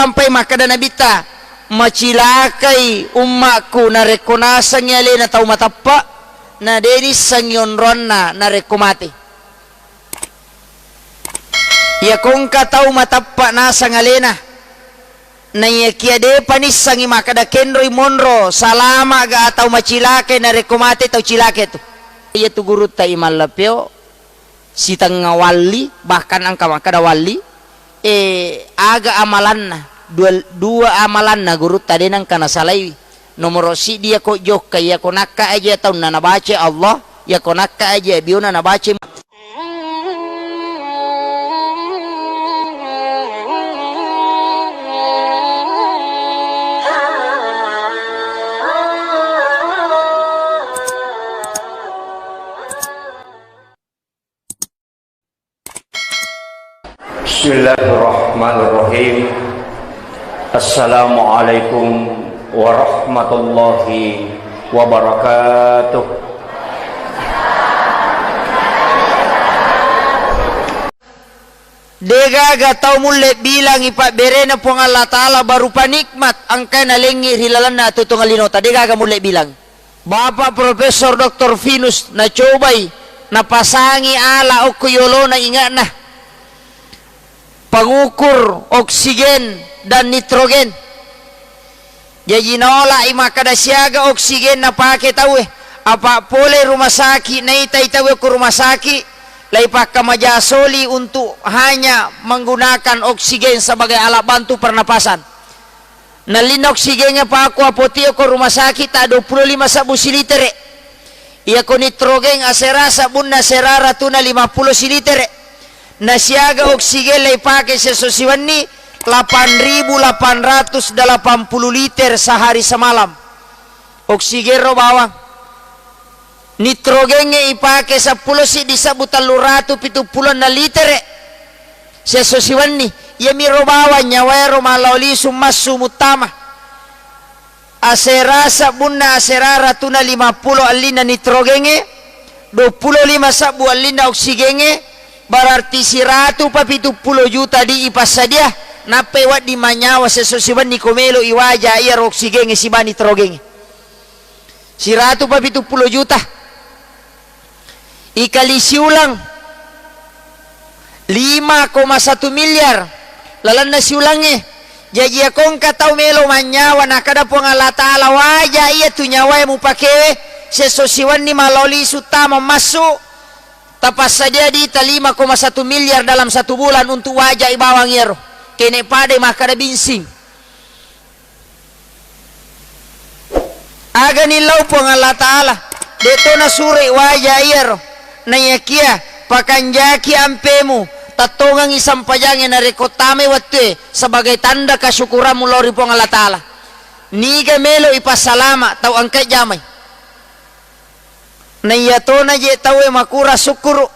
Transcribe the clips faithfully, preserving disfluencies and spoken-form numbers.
Sampai makkeda Nabitta, "Macilakai ummakku narekko nasengngi alena tau mateppa, na de nissengngi onroanna narekko mate." Iyako engka tau mateppa naseng alena, naiyakia depa nissengngi makkeda kenroi monro, salama ga atau macilakai narekko mate tau cilaka tu. Iyatu gurutta Imam Lapeo, sitengnga walli, bahkan engka makkeda walli, eh, aga amalanna, dua, dua amalanna gurutta de nengka nasalaiwi. Nomoro siddi iyako jokka, iyako nakka aja taunna nabaca Allah, iyako nakka aja biona nabaca. Bismillahirrahmanirrahim. Assalamualaikum warahmatullahi wabarakatuh. Degaga tau mulle bilangi pabberena Puang Allah Ta'ala barupa nikmat engkae nalengngi ri lalenna atuo-tuongeng linota. Degaga mulle bilangi. Bapak Profesor Doktor Finus nacobai napasangi ala okko yolona inge'na pangukur oksigen dan nitrogen. Jaji naolai makkeda siaga oksigen napake tauwe, apa pole rumah sakit naitai tauwe ko rumah sakit laipakkamajasoli untuk hanya menggunakan oksigen sebagai alat bantu pernapasan. Nallinna oksigengnge pakku apoti'e ko rumah sakit ta duappulo lima sabbu silitere. Iyako nitrogen asera sabbunna asera ratuna lima pulo silitere. Nasiaga oksigen leipake siesso siwenni lapan ribu lapan ratus delapan puluh liter sehari semalam. Oksigen ro bawang. Nitrogengnge ipake seppulo siddi sebbu tellu ratu pitu pulo enneng litere siesso siwenni. Iyamiro bawang nyawaero malao lisu massu muttama. Asera sebbunna asera ratuna lima pulo ellinna nitrogengnge, duappulo lima sebbu ellinna oksigengnge, berarti siratu pa pitu pulo juta di ipassadia, nappai wedding manyawa siesso siwenni ko melo iwaja iyaro oksigengnge siba nitrogengnge. Siratu pa pitu pulo juta. Ikali siulang lima koma satu miliar lalenna siulangnge. Jaji, iyako engka tau melo manyawa, nakkeda Puang Allah Ta'ala, waja iya tu nyawae mupakewe, siesso siwenni malao lisu tama massu, tapassadia dita lima koma satu miliar dalam satu bulan untuk wajai bawang iyaro. Kene padai makkeda binsing. Aga nillau Puang Allah Ta'ala, de'to nasuroi waja iyaro. Naiyakia, pakanjaki ampemu, tattongengi sempajangnge narekko tamai wettue sebagai tanda kasyukurammu lao ri Puang Allah Ta'ala. Niga melo ipassalama tau engka jamai. Naiyatona je tauwe makura sukkuru.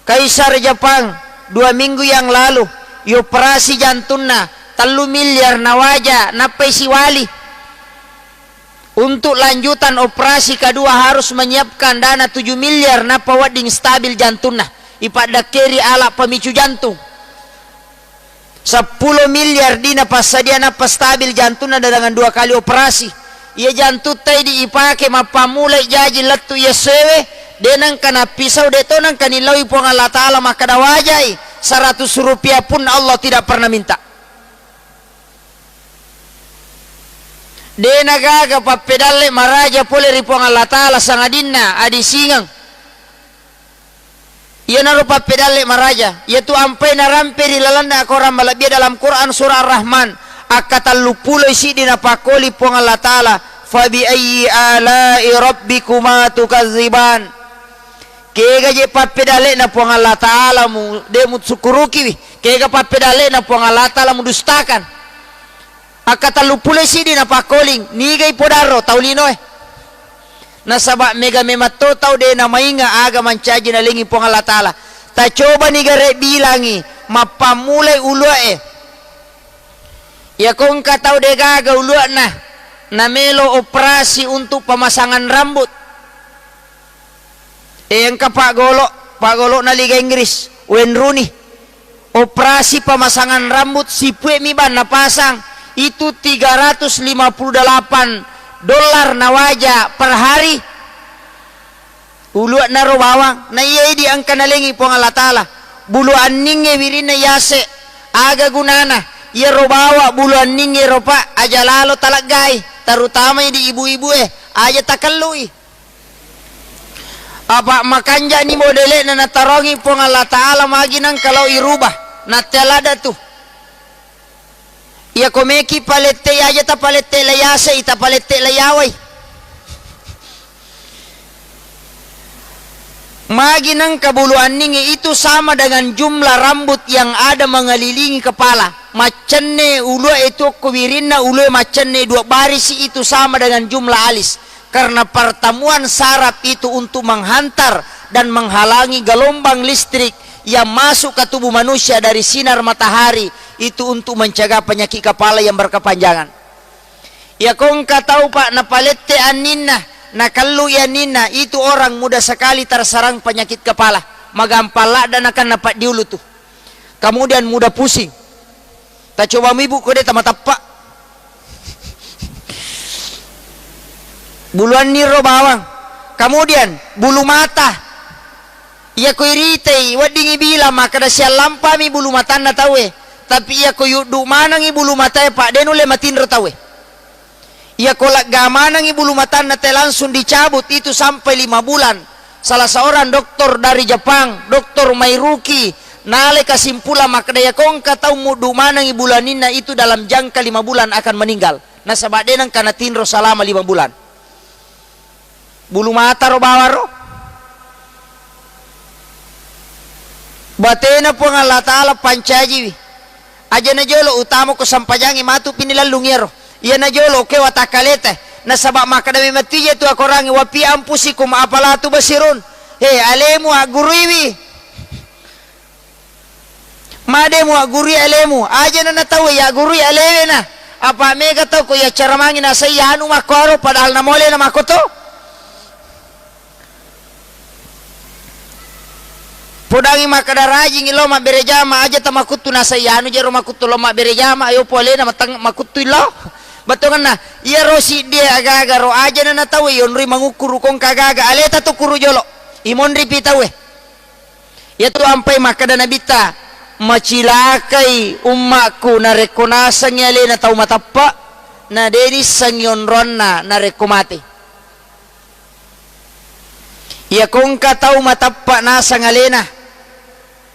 Kaisar Jepang dua minggu yang lalu, ioperasi jantunna, tellu miliar nawaja, nappai siwali. Untuk lanjutan operasi kedua harus menyiapkan dana tujuh miliar, nappa wedding stabil jantunna. Ipaddakkeri ala pemicu jantung. Seppulo miliar di napassadia nappa stabil jantunna dengan dua kali operasi. Iya jantuttai di ipake mappammulai jaji lettu iya sewe, de nengka nappisau, de to nengka nillaui Puang Allah Ta'ala makkeda wajai, seratus rupiah pun Allah tidak pernah minta. De nagaga pappedalle maraja pole ri Puang Allah Ta'ala sangadinna adisingeng. Iyanaro pappedalle maraja, iyatu ampai narampe ri lalenna akorang malebbie dalam Quran surah Ar-Rahman, akkatelluppulo siddi napakkoli Puang Allah Ta'ala, "Fabi ayyi ala'i rabbikuma tukadziban?" Kega je pappedallena Puang Allah Ta'ala mu, de musukkurukiwi? Kega pappedallena Puang Allah Ta'ala mudustakan? Akkatelluppulo siddi napakkoling, nigai podarro tau linoe. Nasaba mega memang to tau de namainga aga mancaji nalengi Puang Allah Ta'ala. Tacobani gare bilangi, mappammulai uluae. Iyako engka tau de gaga ulua'na, namelo operasi untuk pemasangan rambut. E, engka Pak Golo, Pak Golo na Liga Inggris, Wayne Rooney. Operasi pemasangan rambut, sipue'mi bang napasang, itu tiga ratus lima puluh delapan dolar nawaja per hari. Ulua'na ro bawang, na iya idi engka nalengi Puang Allah Ta'ala. Bulu anningnge wirinna yase, aga gunana? Iyaro bawa bulu anningnge ro, Pak, aja lalo talaggai, terutama di ibu-ibu e, aja takellui. Apa makanja'ni modele'na natarongi Puang Allah Ta'ala, magi nengka lao irubah, nattea ladda tu. Iyako meki palette, aja tapalette layase, tapalette layawai. Magi nengka bulu anningnge itu sama dengan jumlah rambut yang ada mengelilingi kepala. Maccenne ulue itu okko wirinna, ulue maccenne dua barisi itu sama dengan jumlah alis. Karena pertemuan saraf itu untuk menghantar dan menghalangi gelombang listrik yang masuk ke tubuh manusia dari sinar matahari itu untuk mencegah penyakit kepala yang berkepanjangan. Iyako engka tau, Pak, napalette anninna, nakellui anninna, itu orang mudah sekali terserang penyakit kepala. Magampang ladda nakan napaddiulu tu. Kemudian mudah pusing. Tacoba mi, Bu, ko de tamateppa. Bulu anniro bawang. Kemudian bulu mata. Iyako iritei, weddingngi bilang makkeda siallampami bulu matanna tauwe. Tapi iyako yuddu manengngi bulu matae, Pak, de nulle matinro tauwe. Iyako lega manengngi bulu matanna te langsung dicabut, itu sampai lima bulan. Salah seorang doktor dari Jepang, Doktor Mairuki, nalai kesimpulan makkeda, iyako engka tau muddu manengngi bulu anninna itu dalam jangka lima bulan akan meninggal. Nasaba de nengka natinro selama lima bulan. Bulu mata ro bawang ro. Batena Puang Allah Ta'ala pancajiwi. Aja najolo utama ko sampajangnge, matu pini lallung iyaro. Iya najolo ke watakkaleta. Nasaba makkeda memang tije tu akorangnge, "Wa fi anfusikum afala tubsirun." He, alemu agguruiwi. Made muaggurui alemu, aja na natauwe yaggurui alewena. Apa mega tau ko yaccaramangi nasai anu makkuaro, padahal namole na makkoto. Podangi makkeda rajingi lo mabbere jama, aja tamakuttu nasai anu jero makuttu lo mabbere jama, ayo polena matang makuttu lo. Bettuanna, iyaro siddie aga-aga ro aja na natauwe yonroi mangukkuru kongka aga-aga, aleta tu kuru jolo. Imonripi tauwe. Iyatu ampai makkeda Nabitta, "Macilakai ummakku narekko nasengngi alena tau mateppa, na de nissengngi onroanna narekko mate." Iyako engka tau mateppa naseng alena,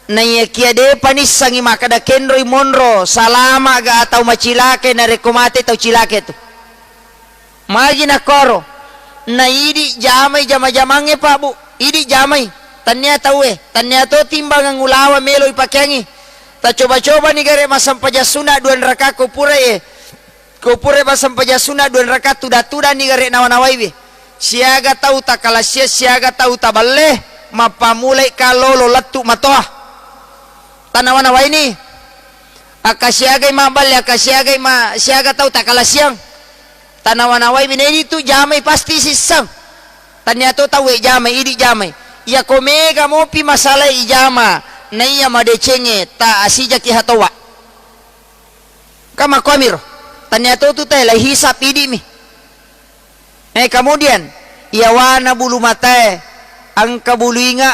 naiyakia depa nissengngi makkeda kenroi monro, salama ga tau macilakai narekko mate tau cilaka tu. Magi nakkoro? Na idi jamai jama-jamangnge, Pak, Bu. Idi jamai. Tannia tauwe, tannia to timbangan ulawa melo ipakeangi. Tacoba-cobani gare massempajang sunna dua rakaat ko pura e. Ko pura massempajang sunna dua rakaat, tuda-tudani gare nawa-nawaiwi. Siaga tau takalasia, siaga tau taballe, mappamulai ka lolo lettu matoa. Tanawa-nawaini. Akkasiagai mabballe, akkasiagai ma-, siaga tau takalasiang. Tanawa-nawai bine itu jamai pasti sisseng. Tannia to tauwe jamai, idi jamai. Iyako mega mopi masalai ijama, naiya madecengnge ta asijaki hatowa. Kama kuamiro. Tannia to tu tae lai hisap idi mi. Eh, kemudian, iyawana bulu matae, engka bulu inga,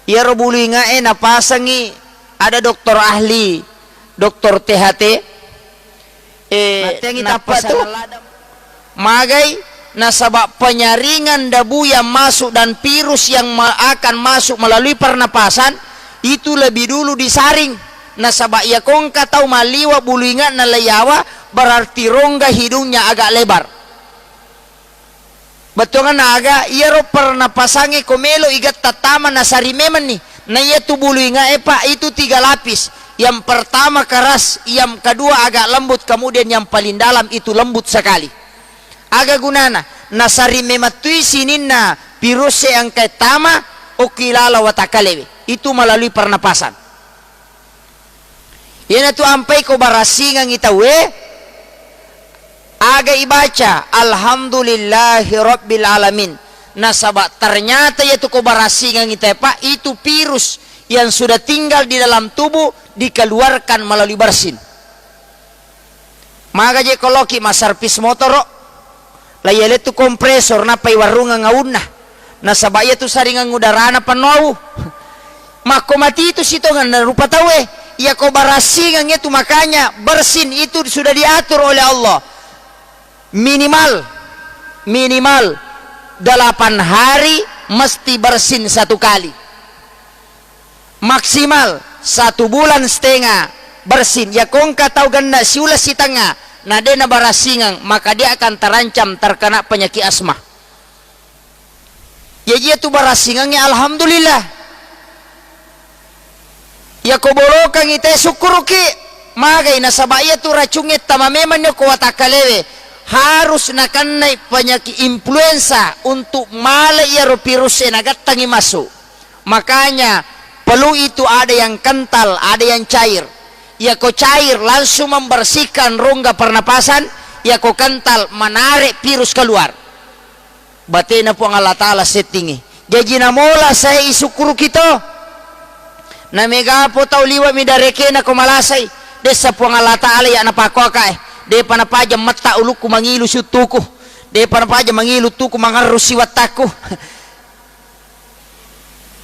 iyaro bulu ingae napasangi ada dokter ahli, dokter T H T, eh, Matteangi nappa tappa tu. Magai, nasaba penyaringan debu yang masuk dan virus yang ma-, akan masuk melalui pernapasan itu lebih dulu disaring. Nasaba iya kongka tau maliwa bulu ingana laiyawa, berarti rongga hidungnya agak lebar. Bettuanna aga, iyaro pernapasangnge ko melo igatta tama nasari memenni. Na iyatu bulu ingae, Pak, itu tiga lapis. Yang pertama keras, yang kedua agak lembut, kemudian yang paling dalam itu lembut sekali. Aga gunana? Nasari memettui sininna virus e engkae tama okki lala watakkalewe. Itu melalui pernapasan. Iyanatu ampai ko barassingengngi tauwe, aga ibaca, "Alhamdulillahi rabbil alamin." Nasaba ternyata iyatu ko barassingengngi tauwe, Pak, itu virus yang sudah tinggal di dalam tubuh dikeluarkan melalui bersin. Maga je ko loki masservis motoro, la iya lettu kompresor nappa iwarrungeng aunna. Nasaba iya tu saringang udarana pennoau. Makko mati itu sitongenna rupa tauwe. Iya ko barassingeng itu, makanya bersin itu sudah diatur oleh Allah. Minimal, minimal delapan hari mesti bersin satu kali. Maksimal satu bulan setengah bersin. Ya kongka tau genna siuleng sitengnga, na de nabarassingeng, maka dia akan terancam terkena penyakit asma. Jaji iya tu barassingengnge, alhamdulillah. Iya ko bolokengngi te, sukkuruki. Magai nasaba iya tu racungnge tama memanni ko watakkalewe. Harus nakennai penyakit influenza untuk male iyaro virus e nagattangngi masuk. Makanya perlu itu ada yang kental, ada yang cair. Iya ko cair langsung membersihkan rongga pernapasan, iya ko kental menarik virus keluar. Batena Puang Allah Ta'ala settingngi. Jaji namola sae isukkuruki to. Namegapo tau liwe'mi darekena ko malasai. Dessa Puang Allah Ta'ala iya napakoakae. Depa napaja metta ulukku mangilu siuttuku. Depa napaja mangilu uttuku mangerru siwattakku.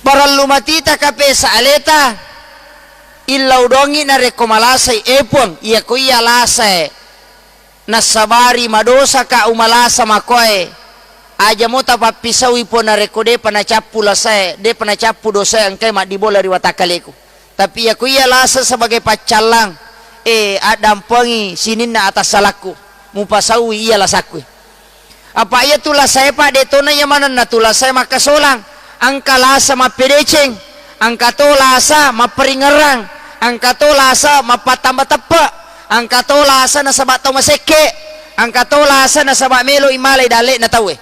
Parellu matita kapesa aleta. Illau dongi narekko malasai, e Puang, iya ko iya lasae. Nassabari madosaka umalasa makoe, aja mo tapappisaui Puang narekko depa nacappu lasae, depa nacappu dosae engkae maddibola ri watakkaleku. Tapi iya ko iya lasa sebagai paccallang, eh, addampengi sininna atassalakku, mupasaui iya lasakku. Apa iya tu lasae, Pak, de tona iya manenna tu lasae makkasolang. Engka lasa mappedeceng, engka to lasa mapparingerrang, engka to lasa mappattamba teppe, engka to lasa nasaba tau masekke, engka to lasa nasaba melo imalai dalle'na tauwe.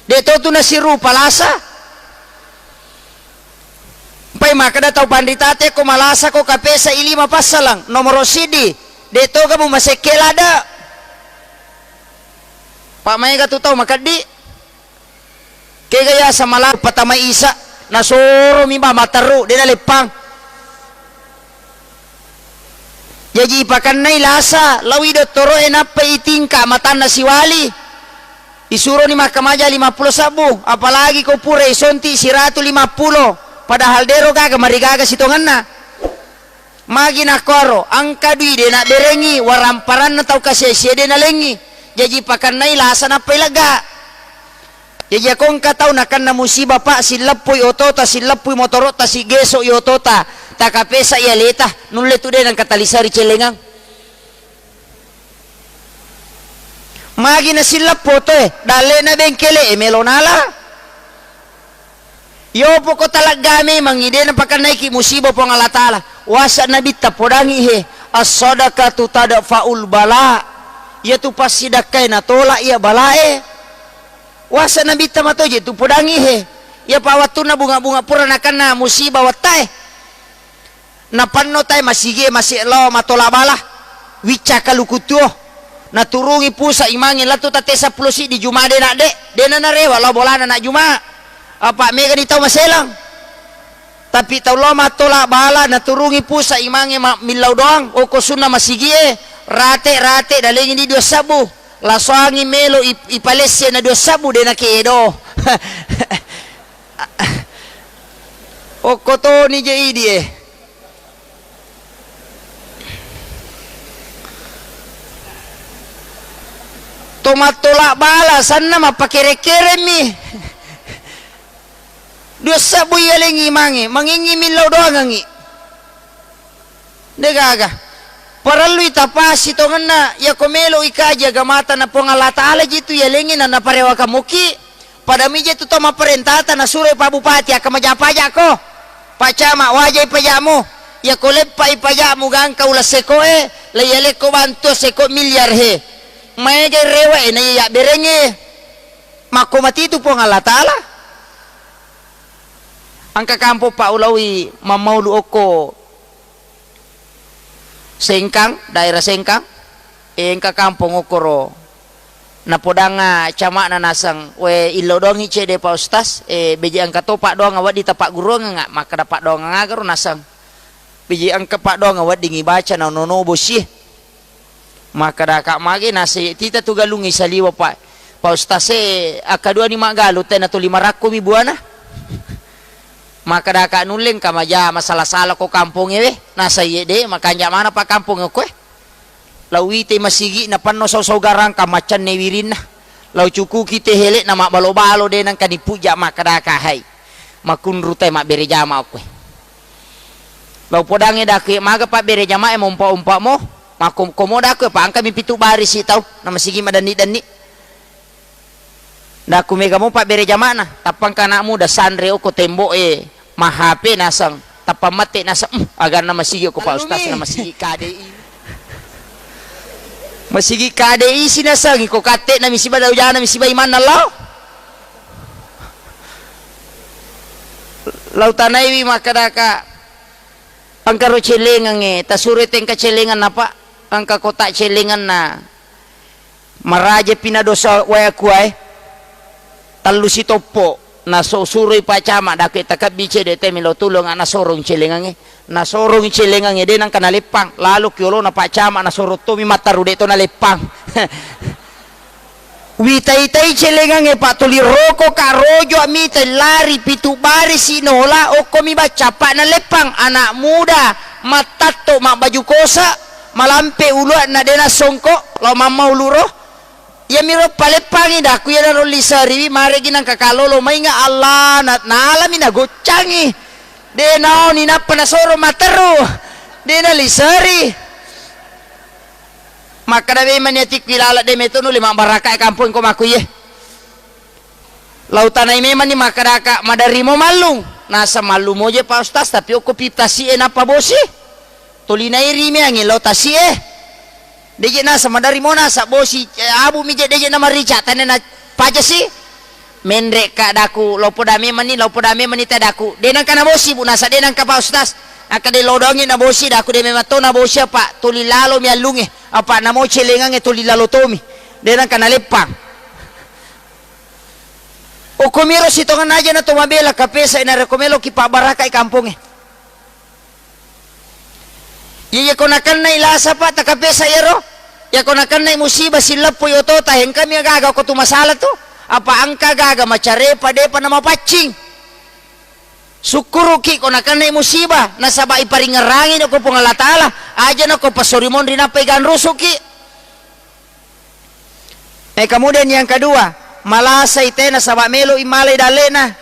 De to tu nasirupa lasa. Pai makkeda tau panrita te ko malasa ko kapesa i lima passalang, nomoro siddi, de toga mu masekke lada. Pak, maega tu tau makeddi. Kega yaseng mala patama isa, nasoromi ba materru, de naleppang. Jaji ipakennai lasa, lawi dottoro'e nappa itingka matanna siwali. Isuroni makkamaja lima pulo sabbu, apalagi ko pura isonti siratu lima pulo, padahal dero gaga marigaga sitongenna. Magi nakkoro, engka dui de nabberengi, waramparanna tau kasiae-siae de nalengi. Jaji pakennai lasa nappai lega. Jaji ako engka tau nakenna musibah, Pak, silleppui otota, silleppui motoro'ta, siggeso'i otota, takapesa i aleta, nulle tu de nengka talisari cellengang. Magi nasilleppo otoe, dalle'na bengkele e melo nala. Yopo ko talegga memangngi de napakennaiki musibah Puang Allah Ta'ala. Wasa Nabitta podangi he, "As-sadaqatu tadfa'ul bala." Iyatu passidakkae natolak iya balae. Wasa Nabitta matoje tu podangi he. Iya pa wettunna bunga-bunga pura nakenna musibah wettae. Napenno tae masigie mase lao matola bala, wicca kaluku tuo. Naturungi pusa imangnge lettu tatte seppulo siddi Juma de nadde, de nanarewa lao bolana na Juma. Apa megani tau maselang. Tapi tau lao matola bala naturungi pusa imangnge ma-, millau doang, okko sunna masigie, rate-rate dalengi di dua sabbu. Lasoangi melo ip-, ipalesse na dua sabbu de nakedo. Okko toni je idi e. To mattola bala sanna mappakere-keremmi. Dua sabbu iyalengi mange, mangingngi millau doangengngi. De gaga. Parellui tapasi tongenna, yako melo ikaji agamata na Puang Allah Ta'ala jitu yalengi na naparewakang muki. Pada mije tu to mapparentata nasuroi Pak Bupati akka maja-paja ko. Pak Camat, wajai pajamu. Yako leppai pajamu gangka uleng seko e, la iyalekko bantu seko miliar he. Maega rewa e na iya yabbereng e. Makko matitu Puang Allah Ta'ala. Engka kampong Pak ulaui mammaulu okko Sengkang, daerah Sengkang, engka kampong okkoro Napodanga cama'na naseng, "We, illau doangngi cedde, Pak Ustaz, eh, beje engka to paddoangeng wedding tapagguruangeng." Makkeda, "Paddoangeng aga ro?" Naseng, "Beje engka paddoangeng wedding ibaca na nono bosie." Makkedaka, "Mage naseng tita tu galungnge saliwa, Pak, Pak Ustaz e, akkaduani maggalung tena tuli marakkomi buana." Makkedaka, "Nulle engka maja masala-sala ko kampongnge we." Naseng, "Iye de, makanja mana pa kampongnge okkoe." Lau wite masigi'na penno sau-sau garang, kamaccanne wirinna. Lau cukuki te hele'na mabbalo-balo, de nengka nipujja, makkedaka, "Hai, makunru te mabbere jama okkoe." Lau podangnge daku, "Maga pabbere jama e mompa-ompamo?" "Makko-, komo daku, pa engkami pitu barisi tau na masigi madenni-denni." Daku, "Mega mo pabbere jama'na, tappa engka anak muda sanre oko tembok e, ma-H P naseng, tappa mate naseng, 'Em, aganna masigi oko Pak Ustaz, na masigi K D I. Masigi K D I si naseng, iko katte na misiba daujana misiba imanna lao." Lau tanaiwi makkedaka, "Engka ro celengengnge, tasuroi tengka celengenna, Pak, engka kotak celengenna." Marajepi na dosa wae kuae, tellu sitoppo, naso-, suroi Pak Camat, daku takabbi cedde te melo tulung, nasorong celengangnge, nasorong celengangnge, de nengka naleppang, lalo ki olona Pak Camat, nasorong tomi mattaru, de to naleppang. Witai-tai celengangnge, Pak, tuli roko ka rojo mita lari pitu bari sinola, okkomi bacca, Pak, naleppang, anak muda, mattatto, mabbaju kosa, malampe uluanna de nassongko, lao mamma uluro. Iyamiro paleppangi daku, iyanaro liseriwi, maregi nangka kalolo mainga Allah, na-, nalami nagoccangi. De naoni nappa nasoro matteru. De naliseri. Makkeda memang ni atikku ilala, de meto nulle mabbaraka kampong ko makku iye. Lau tanai memanni makkedaka, "Maderri mo mallung?" Nasa, "Mallung moje Pak Ustaz, tapi okko pi tasi e nappa bosi." Toli nairi meangi lao tasi e. Deje nasa, "Maderri mo?" Nasa, "Bosi, eh, abu mi je, deje na marica, tane na paja si." Menre ka daku, "Lao poda memanni, lao poda memanni ta daku." "De nangka na bosi, Bu." Nasa, "De nangka Pak Ustaz." Akka de lao doangi na bosi daku, "De memang to na bosi apa, toli lalo mi allunge. Apa namo celengange toli lalo tomi. De nangka naleppang." Okkomiro sitongenna aja na to mabela kapesa, narekko meloki pabbarakai kampongnge. Iya, iya ko nakennai lasa, Pak, takapesa iyaro. Iya ko nakennai musibah, silleppoi otota, engkami gaga ko tu masalah tu. Apa engka gaga macarepa, depa namapaccing. Sukkuruki ko nakennai musibah, nasaba iparingerangi ko Puang Allah Taala, aja na ko pasori monri nappa iganrusuki. Eh, kemudian yang kedua, malasai te nasaba meloi malai dalle'na.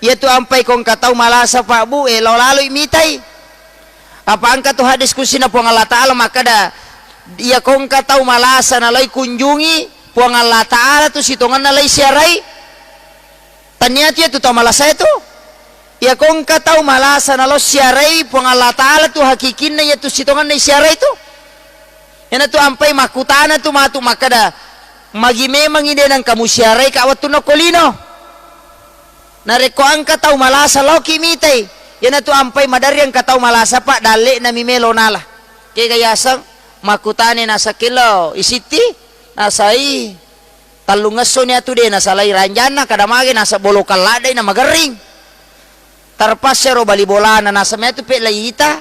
Iyatu ampai ko engka tau malasa, Pak, Bu, eh, lao laloi mitai. Apa engka tu hadis kudsina Puang Allah Taala makkeda, iya ko engka tau malasa nalai kunjungi Puang Allah Taala tu sitongenna lai siarai. Tania tu iyatu tau malasa itu. Iya ko engka tau malasa nalao siarai Puang Allah Taala tu hakikinna iyatu sitongenna siarai tu. Iyanatu ampai makkutana tu matu makkeda, "Magi memangi de nengka musiarai ka wettunna ko lino?" Narekko engka tau malasa laoki mitai, iyanatu ampai maderri engka tau malasa, Pak, dalle'na mi melo nala. Kega yaseng makkutane nasa, "Kello isitti?" Nasai, "Tellung esso ni atu de nasalai ranjanna, kada mage nasa bolokeng laddai na magerring." Terpaksa ro bali bolana, nasa metu pe laita,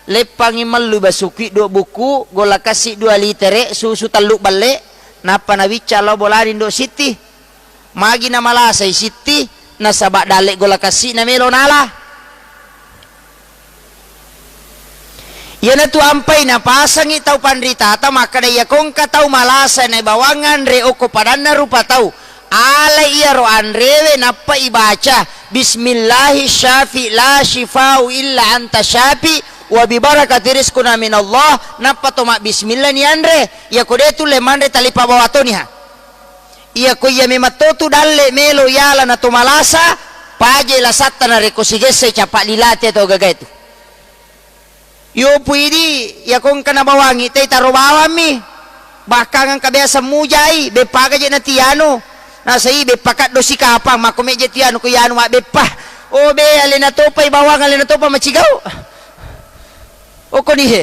leppangi mellu basukui dua buku, golla kassi dua litere, susu tellu belle, nappa nawicca lao bolani ndo sitti. Magi na malasai sitti, nasaba dalle golla kassi na melo nala. Iyanatu ampai napasangi tau panritata makkeda, iya ko engka tau malasa naibawang anre okko padanna rupa tau, alai iyaro anrewe nappa ibaca, "Bismillahi syafi la syifau illa anta syafi, wa bi barakati rizquna minallah," nappa to mabbismillah ni anre. Iya ko de tulle manre talipa bawa toniha. Iya ko iya memang totu dalle melo yala na to malasa, paje lasatta narekko sigessai capa lilate to gagae tu. Yopu idi, iya ko engka nabawangi, tai taro bawammi. Bahkan engka biasa mujai, beppa aga je na tianu. Nasai beppa kaddo sikapang, makko meje tianu ko yanu mabbeppa. Oh be, alena topa ibawang, alena topa macigau. Okko ni he.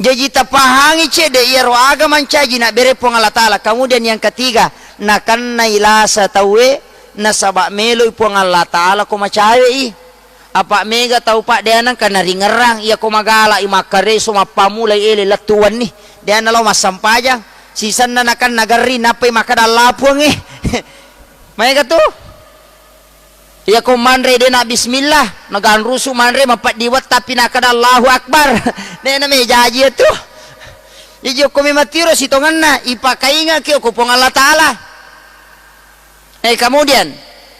Jaji tapahangi cedde iyaro aga mancaji nabbere Puang Allah Ta'ala. Kemudian yang ketiga, nakennai lasa tauwe nasaba meloi Puang Allah Ta'ala ko macawe'i. Apa mega tau, Pak, de nengka naringerrang iya ko magala i makkareso mappamulai ele lettu wenni. De nalo massampajang. Sisenna nakenna garri nappai makkeda Allah Puangnge. Maega tu? Iya ko manre de na bismillah, naganrusu manre mapeddi wetta pi nakkeda Allahu Akbar. De na mejaji tu. Jaji okko memang tiro sitongenna ipakaingaki okko Puang Allah Ta'ala. Eh, kemudian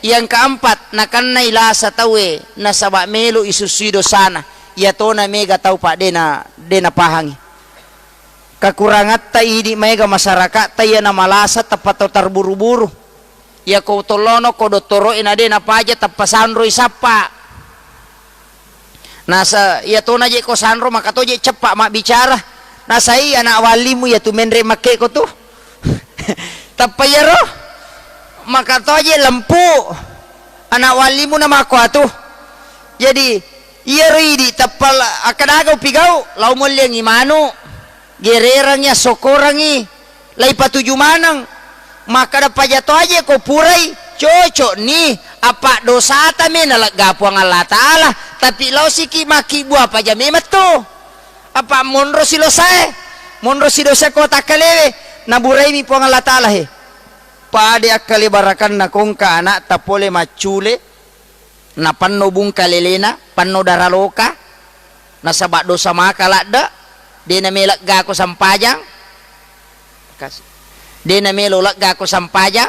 yang keempat, nakennai lasa tauwe nasaba melo isussui dosana. Iya tona mega tau, Pak, de na, de napahangi. Kakurangatta idi maega masyarakatta iya namalasa teppa tau terburu-buru. Iya ko tollono ko dottoro'e na de napaja teppa sanroi sappa. Nasa iya tona je ko sanro maka to je ceppa mabbicara. Nasai anak wallimu iya tu menre makke ko tu. Tappa iyaro maka to je lempu anak wallimu na mako atu. Jadi iyaro idi tappa la-, akkadaga upigau lao molliangi manu, gererangi, assokorangi, lai patuju maneng. Makkeda paja to aje ko purai, cocok ni, apa dosata me nalegga Puang Allah Ta'ala, tapi laosiki makkibua paja memang to. Apa monro si losae, monro si dosa ko takkalewe, naburaimi Puang Allah Ta'ala he. Pade akkale barakanna kongka anakta pole maccule, napenno bungka lelena, penno daraloka, nasaba dosa maka ladde, de namelegga ko sampajang. Kasi. De namelo legga ko sampajang,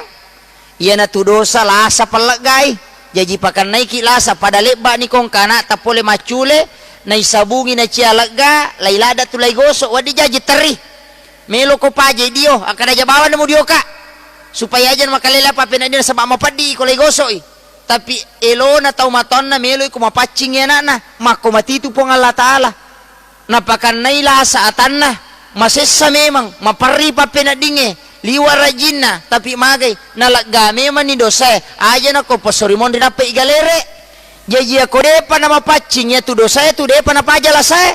iyanatu dosa lasa palleggai. Jaji pakennaiki lasa pada lebba ni kongka anakta pole maccule, naisabungi nacia legga, lai ladde tu lai gosok, wedding jaji terri. Melo ko paje dio, akkada ja bawang namu dioka. Supaya aja makalela apa pena dina sebab mapeddi ko lai gosok i. Tapi elona tau matoanna meloi ko mapaccingi anakna, makko matitu Puang Allah Ta'ala. Napakannai lasa atanna, masessa memang, maperri pappeneddingnge, liwa rajinna, tapi magai, nalegga memanni dosae, aja nako passori monri nappa igalere. Jaji ako depa namapaccing iyatu dosae tu depa napaja lasae.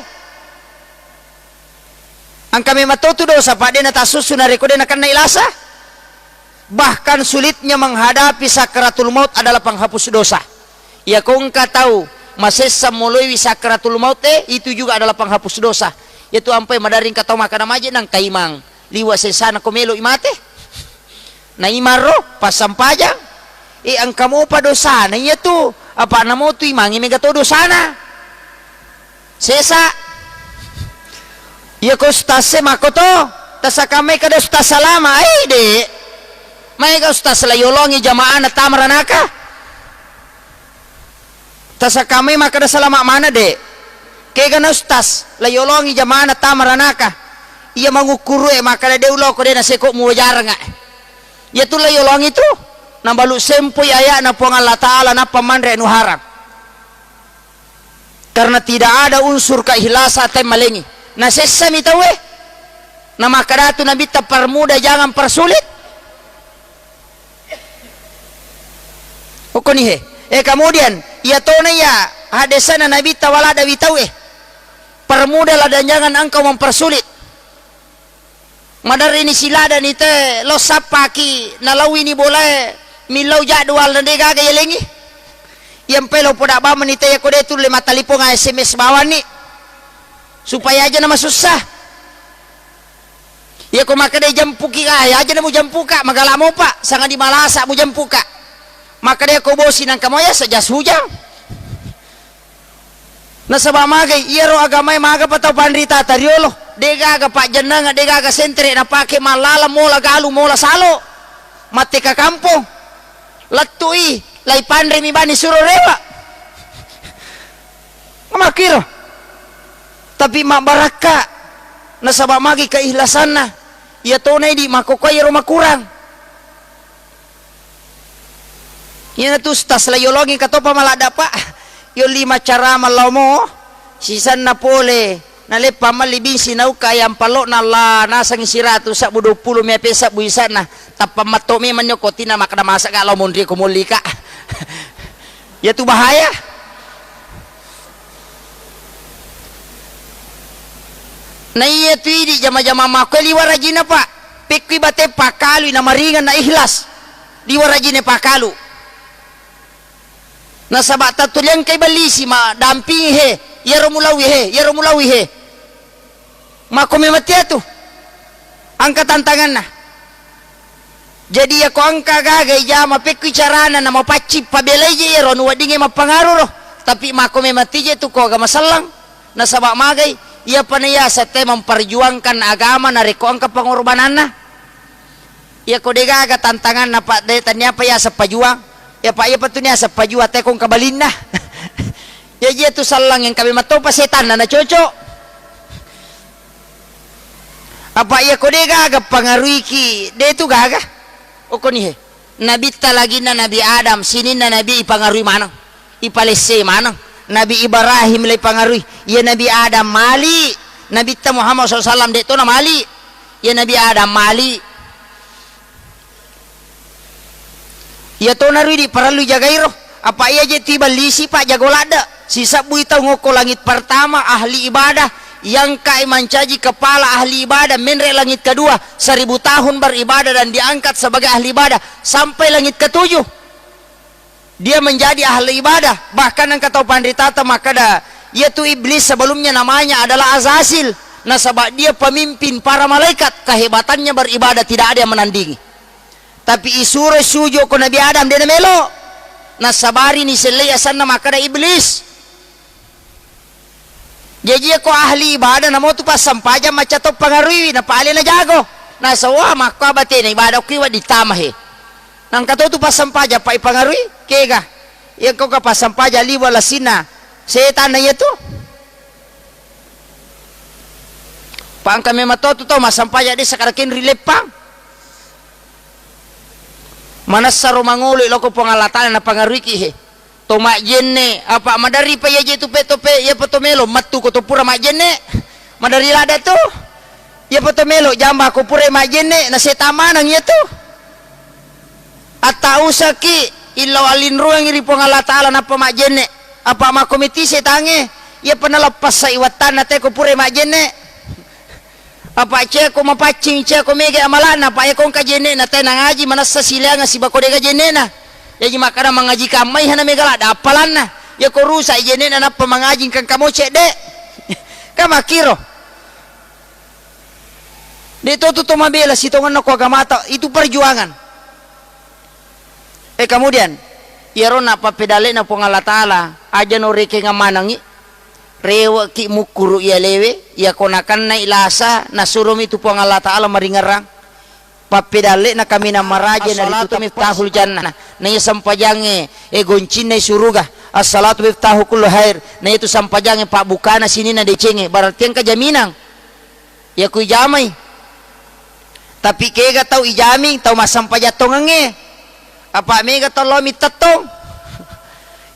Engka memang to tu dosa, Pak, de natassussu narekko de nakennai lasa. Bahkan sulitnya menghadapi sakaratul maut adalah penghapus dosa. Iyako engka tau masessa moloiwi sakaratul maut, eh, itu juga adalah penghapus dosa. Iyatu ampai maderri engka tau makkeda maje nangka imang liwa sesana ko melo i mate. Na imarro passampajang, eh, engka mopa dosana iyatu, apa namotu imangi mega to dosana. Sesa. Iya ko ustaz e makko to, tasakammai kada ustaz salama, ai de. Maega ustaz la yolongi jamaah na tama ranaka. Tasakammai makkada salama mana de. Kega na ustaz la yolongi jamaah na tama ranaka. Iya mangukkuru e makkada de uloko de na seko muwajaranga. Iya tu la yolongi tu. Nabalu sempoi ayana Puang Allah Ta'ala nappa manre anu haram. Karena tidak ada unsur keikhlasan, atai malengi. Nasessami tauwe. Namakkadatu Nabitta, "Permudah, jangan persulit." Okkoni he. Eh, kemudian, iya tona iya hadesana Nabitta, "Wala dawi tauwe. Permudahlah dan jangan engkau mempersulit." Maderrini siladani te lo sappaki nalauini bolae millau jadwal na de gaga yalengi. Iyampai lo poda bamani te yako de tulle mattalipong S M S bawanni supaya aja na masussa. Iyako makkeda jampuki, ah, aja na mujampuka, magala mopa, sangadi malasa mujampuka. Makkeda ko bosi nangka moya sejas hujang. Nasaba magai iyaro agamae magapa tau panrita tariolo, degaga pajjennangeng, degaga sentere napake mallala mola galu mola salo. Matteka kampong. Lettui, lai panremi bani suro rewa. Makkiro. Tapi mabbarakka. Nasaba magi keikhlasanna. Iya tona idi makkokkoe iyaro makurang. Iyanatu ustaz la yolongi katopa maladda, Pak. Yolli macarama lao mo sisenna pole naleppa malli bingsi naukka ayam pallokna, Allah, nasengi siratu sabbu duappulo mepe sabbu isana. Tappa matto memang nyo kotina makkeda masa ga lao monri ko molli ka. Iyatu bahaya. Naiya tu idi jama-jama makko liwa rajinna, Pak. Pekkui bate pakalui namaringeng na ikhlas. Liwa rajinna pakalu. Nasaba tattuliangkai ballisi ma dampingi he, iyaro mulawi he, iyaro mulawi he. Makko memang tia tu. Engka tantanganna. Jadi, iyako engka gaga ijama pekkui carana namapaccing pabelai je iyaro anu weddingnge mappangaru ro. Tapi makko memang tije tu ko agama sellang. Nasaba magai, iyapa naiaseng te memperjuangkan agama narekko engka pengorbananna. Iyako de gaga tantanganna, Pak, de tanniapa iyaseng pajuang. Ya, Pak, iyapa tu niaseng pajuang te ko engka balinna. Jaji iyatu sellang engka memang topa setanna nacocok. Apa iyako de gaga pangaruiki, de tu gaga. Okkoni he. Nabitta laginna Nabi Adam, sininna Nabi ipangarui maneng, ipalessei maneng. Nabi Ibrahim le ipangarui, iya Nabi Adam mali. Nabitta Muhammad sallallahu alaihi wasallam de tona mali. Iya Nabi Adam mali. Iya tona ridi parellu jagairo. Apa iya je tiballisi, Pak, jago ladde. Sisebbui tau ngokko langit pertama ahli ibadah, yangkai mancaji kepala ahli ibadah, menre langit kedua, seribu tahun beribadah dan diangkat sebagai ahli ibadah sampai langit ketujuh. Dia menjadi ahli ibadah. Bahkan engka tau panritata makkeda, iyatu iblis sebelumnya namanya adalah Azazil. Nasaba dia pemimpin para malaikat, kehebatannya beribadah tidak ada yang menandingi. Tapi isuro suju ko Nabi Adam, de namelo. Nasabarini sellei asanna makkeda iblis. Jaji ko ahli ibadah namo tu passampajang macca to pangaruiwi, napale najago. Nasawa makko abatena ibadah kui wedding tama he. Nangka to tu passampajang pa ipangarui, kega. Iya ko ka passampajang liwa lasinna setanna iya tu. Pa engka memang to tu tau massampajang de sakarakin rileppang. Manessaro mangolo loko Puang Allah Taala napangaruiki he. To majjenne, apa maderri pa iya je tu pe to pe, iya pa to melo mattu ko to pura majjenne. Maderri lada tu. Iya pa to melo jamba ko pura majjenne, na setan maneng iya tu. Atta usaki illau allinruangi ri Puang Allah Taala nappa majjenne. Apa makko miti setangnge, iya pa naleppasai wattanna te ko pura majjenne. Apa ceko mapaccing, ceko mega amalana, apa eko engka jennena te nangaji manessa sileanga sibako dega jennena. Jaji makkada mangaji kammai hana mega ladda appalanna. Yako rusak jennena nappa mangaji engka engka mo cedde. Ka makkiro. De to tu to mabela sitongenna ko agamata, itu perjuangan. Eh, kemudian, iyaro napappedalle'na Puang Allah Taala, aja no rekeng manengngi, rewe'ki mukkuru iyalewe, iyako nakennai lasa, nasuromi tu Puang Allah Taala maringerrang. Pappedalle'na kaminang maraja, naritu miftahul jannah. Naiya sempajangnge, eh, goncinna suruga. As-salatu miftahu kullu khair. Naitu sempajangnge pabbukana sininna decengnge. Berarti engka jaminang. Iya ku ijamai. Tapi kega tau ijaming, tau massampajang tongengnge. Apa mega tau lao mittettong.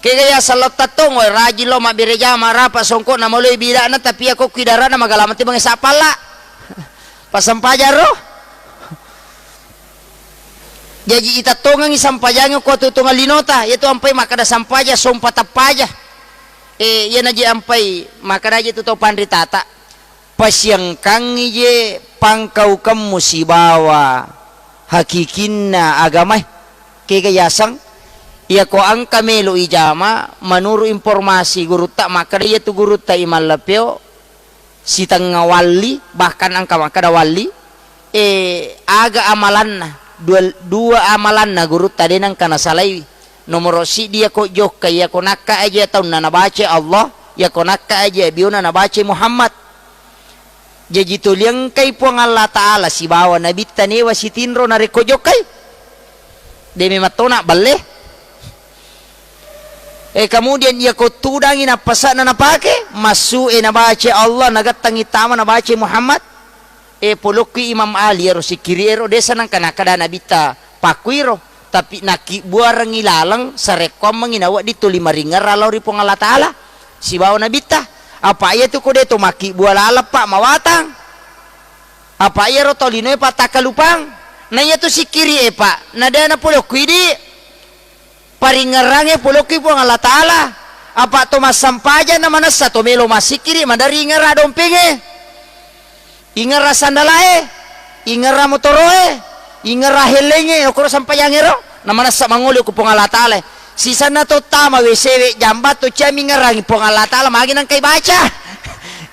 Kega ya sallo tettong, woi, rajin lo mabbere jama, rapa songkok na maloi bidana, tapi iya ko kuidarana magalamati mangesa palla. Passampajang ro. Jaji itettongengi sampajangnge ko tutungan linota, yaitu ampai makkada sampajang, sompa tappaja. Eh, iya naji ampai makkada aja tu tau panritata. Pasiangkangngi je pangkaukemmu sibawa hakikinna agamae. Kega yaseng? Iyako engka melo ijama, menurut informasi gurutta, makkeda iyatu gurutta i Mallapeo, sitengnga walli, bahkan engka makkeda walli, eh, aga amalanna, dua, dua amalanna gurutta de nengka nasalaiwi. Nomoro siddi iyako jokka, iyako nakka aja taunna nabaca Allah, iyako nakka aja biona nabaca Muhammad. Jaji tuli engkai Puang Allah Ta'ala sibawa Nabitta newa sitinro narekko jokkai. De memang tona balle. Eh, kemudian iyako tudangi nappasa'na napake, massu e nabaca Allah, nagattangi tama nabaca Muhammad. Eh, polokkui Imam Ali ero sikkiri ero desa nangka nakkada Nabitta pakkuiro, tapi nakkibbuarengngi laleng sarekkoammengngi nawedding tuli maringerrang lao ri Puang Allah Ta'ala sibawa Nabitta. Apa iyatu ko de to makkibbua laleng, Pak, mawatang. Apa iyaro to linoe, Pak, takkalupang. Na iyatu sikkiri e, Pak, na de napolokkuidi. Paringngerangnge polokkui Puang Allah Ta'ala. Apa to massampajang na manessa to melo massikkiri, maderri ingerra dompengnge. Ingerra sandalae, ingerra motoroe, ingerra hellengnge, okoro sampajangngero, namanessa mangolo ko Puang Allah Taala. Sisenna to tama W C we jamba to cia mingerangi Puang Allah Taala, magi nangkai baca.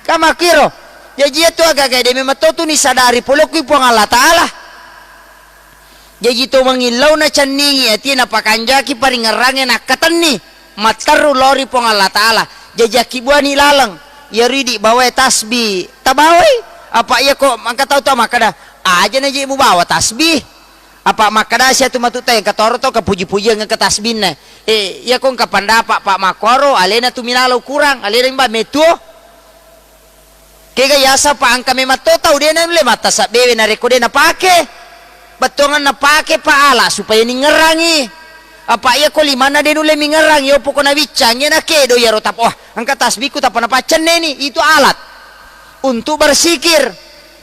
Kamakkiro. Jaji iyatu agaga de memang to tuni sadari pole kui Puang Allah Taala. Jaji to mangillau nacenningi atie napakanjaki paringerrangnge nakkatenni matteru lao ri Puang Allah Taala. Jaji akkibuani laleng, iyaro idi bawae tasbih tabawai, apa iyako engka tau to makkeda, aja naji mubawa tasbih. Apa makkeda siatu matu tau engka toro to kapuji-pujiang engka tasbinna. Eh, iyako engka pandapa Pak Makkoro, alena tu milalo kurang, alena imba metuo. Kega yaseng pa engka memang to tau de naulle mattasabbewe narekko de napake. Bettuanganna pake pa ala supaya ningerrangi. Apa iyako limanna de nulle mingerrangi, yo poko nawiccangi na kedo iyaro tap-, wah, engka tasbihku tappa napaccenneni, itu alat untuk bersikir.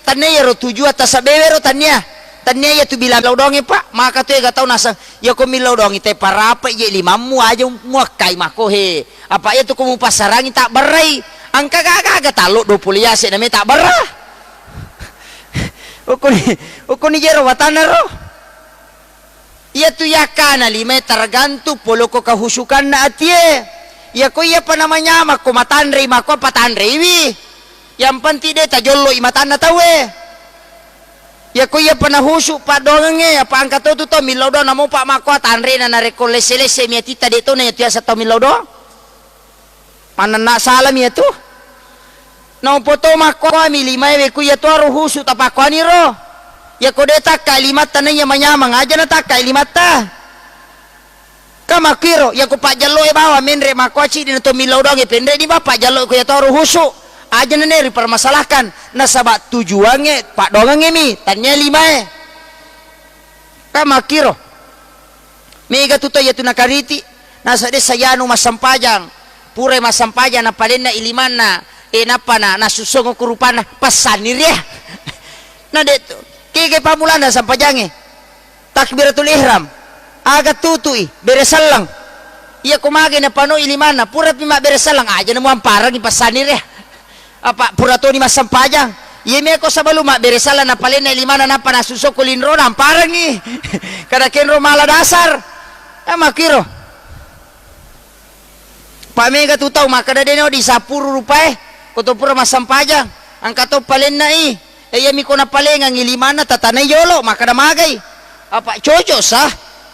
Tannia iyaro tujuan tasabbewero, tannia. Tannia iyatu bilang lao doangnge, Pak. Maka tu ega tau naseng, iyako millau doangngi te parape je limammu aja muakkai mako he. Apa iyatu ko mupassarangi tabbarrai. Engka gaga-gaga tallo dua puluh yase name tabbarra. Ukkuni, ukkuni jero watanna ro. Iyatu yakkana limae tergantung poloko kehusukanna atie. Iyako iyapa namanyamang ko matanrei mako patanreiwi. Yang penting de tajolloi matanna tauwe. Iyako iyapa nahusu paddoangengnge, apa engka to tu tau millau doang namopa makkoa tanrena narekko lesse-lesse mi atitta de to na iyatu yaseng tau millau doang. Mannenna salami iyatu. Naopo to makkoami limae we ku iyatu aro husu tapakkoani ro. Iyako de takkai limatta naiya manyamang aja natakkai limatta. Kamakkiro, iyako pajjalloe bawang menre makkoa ciddi na to millau doangnge penre ni ba pajjalloe ko iyatoro husu. Aja nane ripermasalahkan, nasaba tujuangnge paddoangengnge mi, tannia limae. Kamakkiro. Mega tu to iyatu nakariti, nasa de sayanu massempajang. Purai massempajang napalenna i limanna, e nappa na, nasussong ku rupanna, passanni ria. Na de tu. Kege pammulana sempajangnge. Takbiratul ihram. Aga tutui, bere selleng. Iya ko mage napanoi limanna, purapi mabbere selleng, aja na muamparengi passanni ria. Apa pura toni massempajang. Iya meko sebelum mabbere selleng napalenna limanna nappa nasusso ko linrona amparengi. Kada kenro mala dasar. Eh, makkiro. Pa mega tu tau makkeda de no di sapuru rupae, ko to pura massempajang, engka to palenna i. E, iya mi ko napalengangi limanna tatanai jolo, makkeda magai. Apa cocok sah?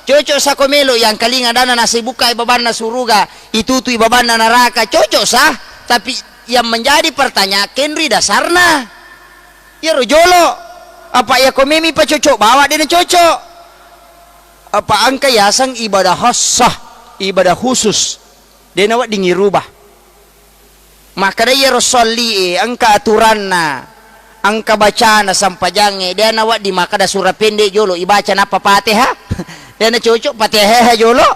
Cocok sah ko melo yang kalinga dana nasi buka i babanna suruga, itutui babanna neraka, cocok sah? Tapi yang menjadi pertanyaan kenri dasarna. Iyaro jolo, apa iya ko memi pacocok bawa de na cocok? Apa engka yaseng ibadah khassah, ibadah khusus, de na wedding irubah. Makkeda iyaro sholli e, engka aturanna, engka bacana sempajangnge, de na wedding makkeda sura pendek jolo ibaca nappa Fatihah, de na cocok Fatihah jolo.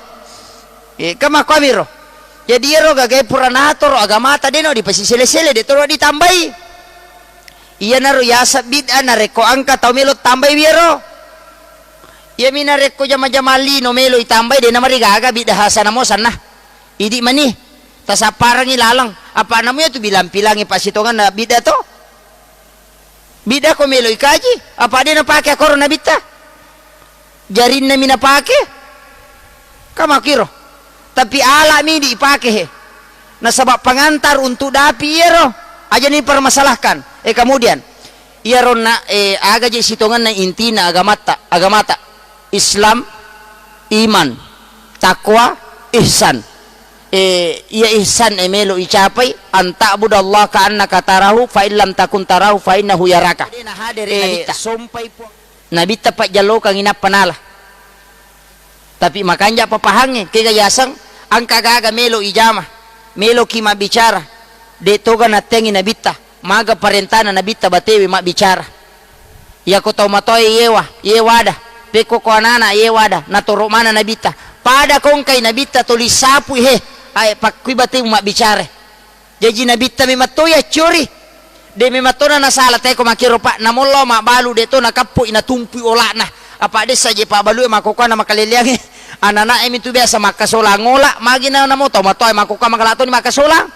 E, kan makkuamiro. Jadi iyaro gagae pura natoro agamata de no dipasisele-sele, de toro ditambai. Iyanaro yaseng bid'ah narekko engka tau melo tambai wiyaro. Iyami narekko jama-jama lino melo itambai, de namarigaga bid'ah hasanah mo sanna. Idi mani. Tasapparengi laleng. Apa namu iyatu bilang-pilangi passitongenna bid'ah to? Bid'ah ko melo ikaji, apa de napake akkoro nabitta? Jarinna mi napake? Kamakiro. Tapi ala mi di ipake he. Nasaba pengantar untuk dapi iyaro. Aja ni permasalahkan. Eh, kemudian, iyaro na, eh, aga je sitongenna intina agamatta, agamata. Islam, iman, takwa, ihsan. Eh, iya ihsan e melo icapai, an ta'budallaha ka'annaka tarahu, fa in lam takun tarahu, fa innahu yaraka. Eh, sompai Puang. Nabitta pajjallokangngi nappa nala. Tapi makanja papahangnge, kega yaseng, engka gaga melo ijama, meloki mabbicara, de toga nattengi nabitta, maga parentana nabitta batewe mabbicara. Iyako tau matoa yewa, yewada, pekko ko anana yewada, natoro mana nabitta. Pada kongkai nabitta toli sapui he, ae pakkui batewe mabbicara. Jaji nabitta memang to yaccori. De memang tona nasala tae ko makkiro, Pak, namollao mabbalu de to nakappoi natumpui ola'na. Apa dessa je pabbalue makkokoana makaleleangnge. Anana'e mitu biasa makkasolang ola, magi na namo tau matoae makkokoa magala toni makkasolang.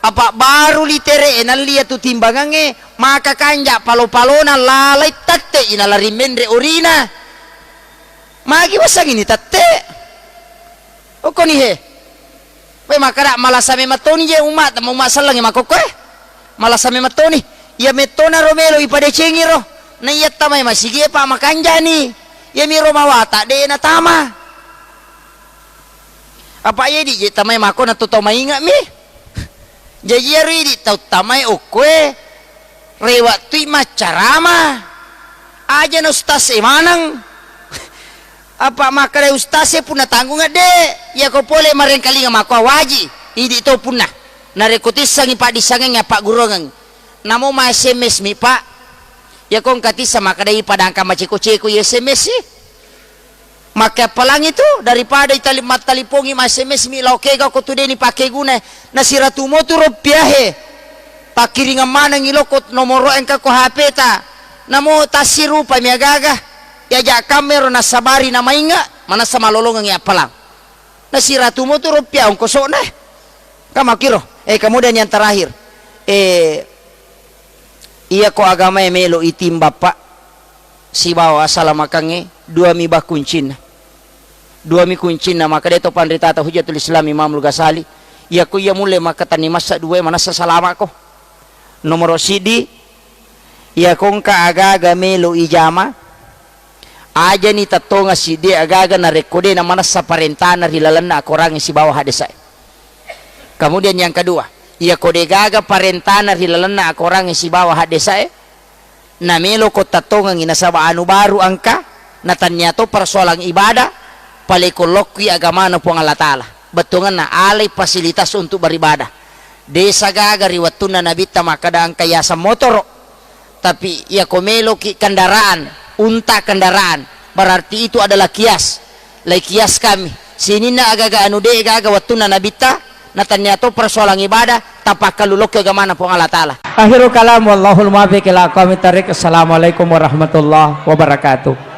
Apa baru litere e nalli iyatu timbangangnge, maka kanja palo-palona lalai tette i nalari menre orina. Magi wasangi ni tette? Okkoni he. Koe makkada malasa memettoni je umma, umma sellengnge makkokkoe. Malasa memettoni. Iya mettona ro melo ipadecengi ro. Na iya tamai masigi e pa makanjani. Iya miro mawata de natama. Apa iya di je tamai mako na to tau mainga mi. Jaji iyaro idi tau tamai okkoe, rewa tui maccarama. Aja na ustaz e maneng. Apa makkeda ustaz e punna tanggunga de, iyako pole marengkalinga mako waji, idi to punna. Narekko tissangi paddissangengngi appagguruangeng. Namo ma S M S mi, Pak. Iyako engka tissa makkeda ipadangka maceko-ceko i S M S i. Makkeappalangi tu daripada itali-, mattalipongi ma S M S mi lao kega ko tu deni pakkeguna. Nasiratu mo tu roppiahe. Pakkiringeng manengi loko nomoro engka ko H P ta. Namo tassirupa mi agaga. Iyaja kammero nassabari namainga, manassa malolongengi appalang. Nasiratu mo tu roppiah ongkosokna. Kamakiro. Eh, kemudian yang terakhir. Eh, iyako agamae melo itimbang, Pak, sibawa asalamakangnge, duami bah kuncinna. Duami kuncinna, makkeda to panritata Hujjatul Islam Imamul Ghazali, iyako iya mulle makkatenni massa duae manassa salamako. Nomoro siddi, iyako engka aga-aga melo ijama, ajani tettongeng siddi aga-aga narekko de namanessa parentana ri lalenna akorangnge sibawa haddesae. Kemudian yang kedua, iyako degaga parentana ri lalenna akorangnge sibawa haddesae, nameloko tettongengi nasaba anu baru engka, natannia to persoalan ibadah, paleko lokkui agamana Puang Allah Ta'ala. Bettuangenna alai fasilitas untuk beribadah. Desa gaga ri wettunna Nabitta makkeda engka yaseng motoro. Tapi iyako meloki kendaraan, unta kendaraan, berarti itu adalah kias. Lai kias kami. Sininna aga-aga anu de gaga wettunna Nabitta, natannia to persoalan ibadah, tapakkalu lokki agamana Puang Allah Ta'ala. Akhirul kalam, wallahul muwaffiq ila aqwamit thariq. Assalamualaikum warahmatullahi wabarakatuh.